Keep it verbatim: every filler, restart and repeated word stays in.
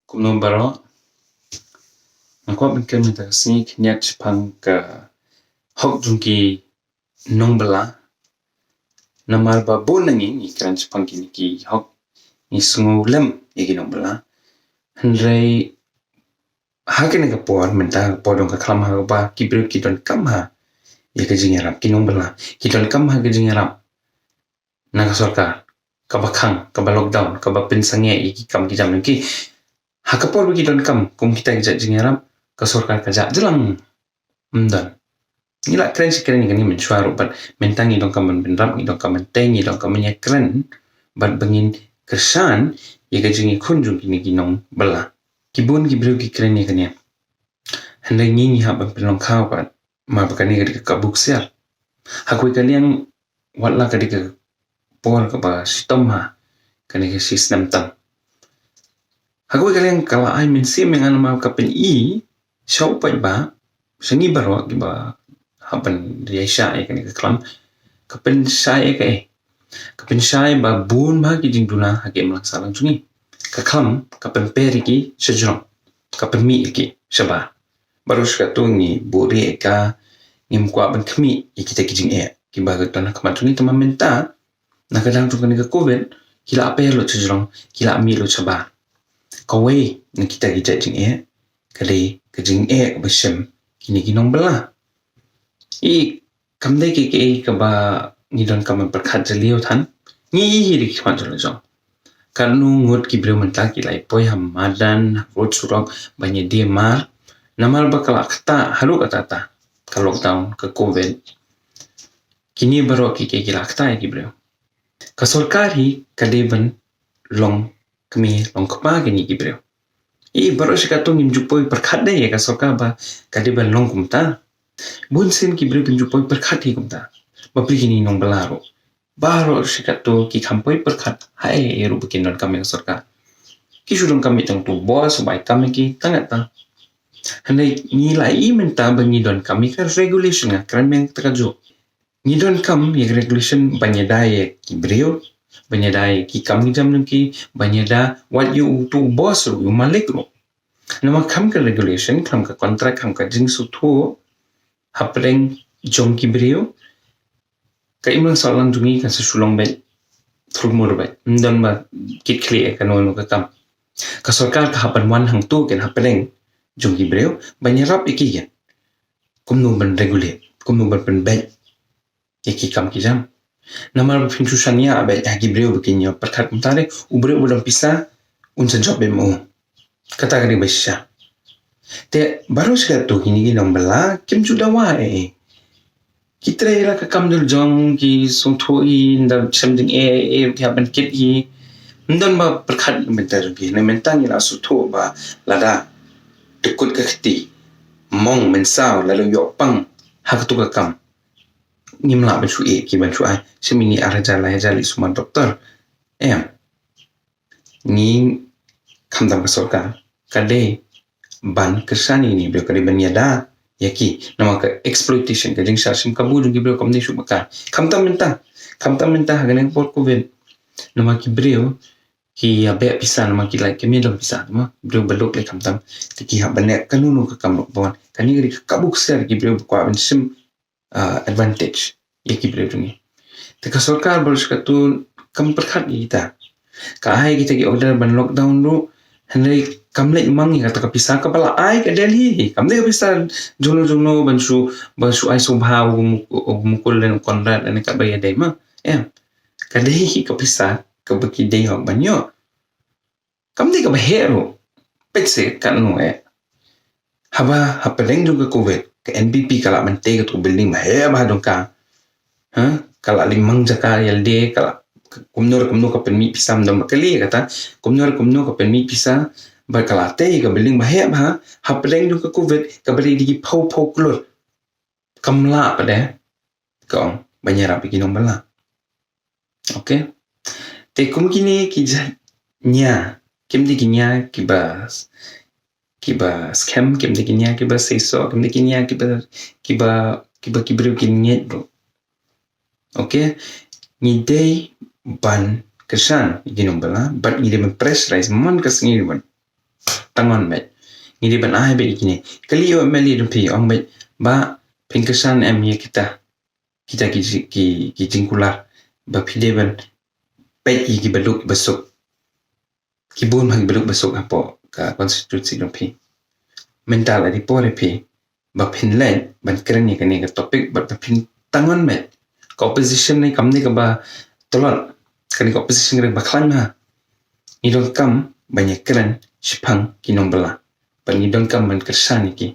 Kumno baroh. Nga kwah ban kren mynta ka sngi khyndiat shaphang ka hok jong ki nongbylla. Namar ba bun na ngi ngi kren shaphang kine ki hok, ngi sngew lem ïa ki nongbylla. Hynrei ha kane ka por mynta, ka por jong ka khlam, ha kaba ki briew ki donkam ha ïa ka jingïarap, ki nongbylla ki donkam ha ka jingïarap na ka sorkar, kaba khang, kaba lockdown, kaba pynsangeh ïa ki kam ki jam jong ki. Ha ka por ba ki donkam kum kita ki jait jingïarap, ka sorkar ka jah jlang. Ym don. Ngi la kren shi kren ïa kane mynshuwa ruh, bad mynta ngi donkam ban bynrap, ngi donkam ban tei, ngi donkam ban ïakren, bad ba ngin kyrshan ïa ka jingïakhun jong kine ki nongbylla. Ki bun ki briew ki kren ïa kane. Hynrei ngi ngi hap ban pynlong khaw pat, namar ba kane ka dei ka kabu ksiar. Ha kawei ka liang, wat la ka dei ka por kaba shitom ha kane ka shi snem tam. Ha kawei ka liang ka la ai mynsiem ïa nga namar ka pyni sha u paidbah, sha ngi baroh kiba hap ban ïaishah ïa kane ka khlam, ka pynshai ïa kaei? Ka pynshai ba bun bha ki jingduna ha ka imlang sahlang jong ngi. Ka khlam ka pynper ïa ki shajrong, ka pynmih ïa ki shabar. Baroh shi katto ngi buhrieh ïa ka, ngim kwah ban khmih ïa kita ki jingeh kiba ka don ha khmat jong ngi, tangba mynta na ka liang jong kane ka covid ki la per lut shajrong, ki la mih lut shabar. Kawei na kita ki jait jingeh ka dei ka jingeh kaba shem kine ki nongbylla. I kam dei kaei kaei kaba ngi donkam ban pyrkhat jylliew than. Ngi ïohi da ki khmat jong la jong. Katno ngut ki briew mynta ki la ïa poi ha madan, ha rud surok ban ïadie mar, namar ba ka la ktah haduh katta katta ka lockdown, ka covid. Kine baroh ki, ki, ki la ktah ïa ki briew. Ka sorkar hi ka dei ban long kmie long kpa kine ki briew. I baroh shi katto ngim ju poi pyrkhat de ïa ka sorkar ba ka dei ban long kumta. Bun sien ki briew kim ju poi pyrkhat hi kumta. Bapli kine nongbylla ruh, baroh shi katto ki kham poi pyrkhat haei haei ruh ba kin donkam ïa ka sorkar. Ki shu donkam ïa tang utu u boss uba ai kam ïa ki, tang katta. Hynrei ngi la ïohi mynta ba ngi donkam ïa ka regulation, nga kren biang kata kajuh. Ngi donkam ïa ka regulation ban ïada ïa ki briew, ban ïada ïa ki kam ki jam jong ki, ban ïada wat ïa utu u boss ruh, ïa u malik ruh. Namar kham ka regulation, kham ka contract, kham ka jingsngewthuh hapdeng jong ki briew, ka imlang sahlang jong ngi kan sa shu long beit thurmur beit. Ym don ba kit khlieh ïa kano kano ka kam. Ka sorkar ka hap ban wan hangto ken hapdeng jong ki briew ban ïarap ïa ki ken kumno ban regulate, kumno ban pynbeit ïa ki kam ki jam. Namar ba phin shu shaniah beit ha ki briew ba kin ïa pyrkhat kumta de, u briew uba don pisa un sa jop beit ma u. Kata ka dei ba shisha. Te baroh shi katto kine ki nongbylla kim ju dawa ei ei. Ki trei la ka kam jong ki, sngewthuh hi, ynda shem jingeh ei ei ki hap ban kit hi. Ym don ba pyrkhat mynta jong ki. Hynrei mynta ngi la sngewthuh ba lada dkut ka kti, mong mynsaw, lada ïoh pang ha katu ka kam, ngim lah ban shu ïeh ki ban shu ai. Shem ine i ar hajar lai hajar leit sumar doktor. Em. Ngi khamtam ka sorkar ka dei ban kyrshan ïa kine ki briew, ka dei ban ïada ïa ki. Namar ka exploitation, ka jingshah shim kabu jong ki briew kam dei shuh ba ka. Khamtam mynta, khamtam mynta ha kane ka por covid. Namar ki briew ki ïa beh pisa, namar ki la, kim ïa don pisa, namar briew ba duk lei khamtam. Te ki hap ban leh kano kano ka kam ruh ba wan. Kane ka dei ka kabu ksiar ki briew ba kwah ban shim ah, advantage ïa ki briew jong ngi. Te ka sorkar baroh shi katto kam pyrkhat ïa kita. Ka ai kita ki order ban lockdown ruh, hynrei kam leit mang ïa kata ka pisa kaba la ai ka Delhi hi. Kam dei ka pisa jongno jongno ban shu, ban shu ai sngewbha u Muk-, u Mukul lane u Conrad lane kaba ïadei ma. Em. Ka dei hi ka pisa kaba ki dei hok ban ïoh. Kam dei kaba heh ruh. Peit se katno eh. Haba hapdeng jong ka covid, ka N P P ka la ban tei katu ka building ba heh ba ha jong ka. Ha? Ka la leit mang jaka ïalade, ka la kumno re kumno ka pynmih pisa, ym don ba kali kata. Kumno re kumno ka pynmih pisa bad ka la tei ka building ba heh ba ha. Hapdeng jong ka covid kaba dei da ki phew phew klur. Kam lah pat de, ka ong, ban ïarap ïa ki nongbylla. Okay. Te kum kine ki jait nia, kim dei ki nia kiba, kiba skhem, kim dei ki nia kiba seisoh, kim dei ki nia kiba, kiba, kiba ki briew kin ngeit ruh. Okay. Ngi dei ban kyrshan ïa ki nongbylla, bad ngi dei ban pressurize man ka sngi ruh. tangon beit. Ngi dei ban ai beit ïa kine. Kylli ïa u MLA jong phi, ong beit ba phin kyrshan em ïa kita, kita ki, ki, ki jingkular ba phi dei ban peit ïa ki ba duk ba suk. Ki bun bha ki ba duk ba suk hapoh ka constituency jong phi. Mynta la dei por ïa phi ba phin leit ban kren ïa kane ka topic bad ba phin tangon beit. Ka opposition ne kam dei kaba tlot, kane ka opposition ka dei ba khlaiñ bha. Ngi donkam ban ïa kren shaphang ki nongbylla bad ngi donkam ban kyrshan ïa ki.